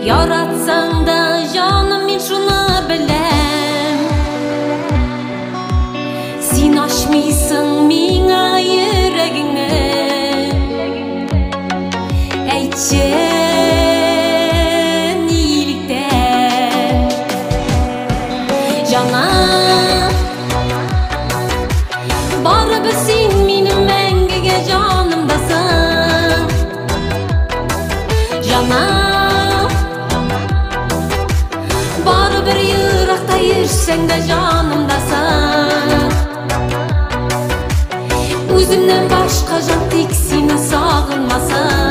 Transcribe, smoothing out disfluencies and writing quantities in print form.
Яратсаң да, җаным, мин шуны беләм. Син ачмыйсың миңа йөрәгеңне. Әйтче, нилектән? Җаным, барыбер син минем мәңгегә җанымдасың. Җаным, барыбер еракта йөрсәң дә җанымдасың. Үземнән башка җан тик сине сагынмасын.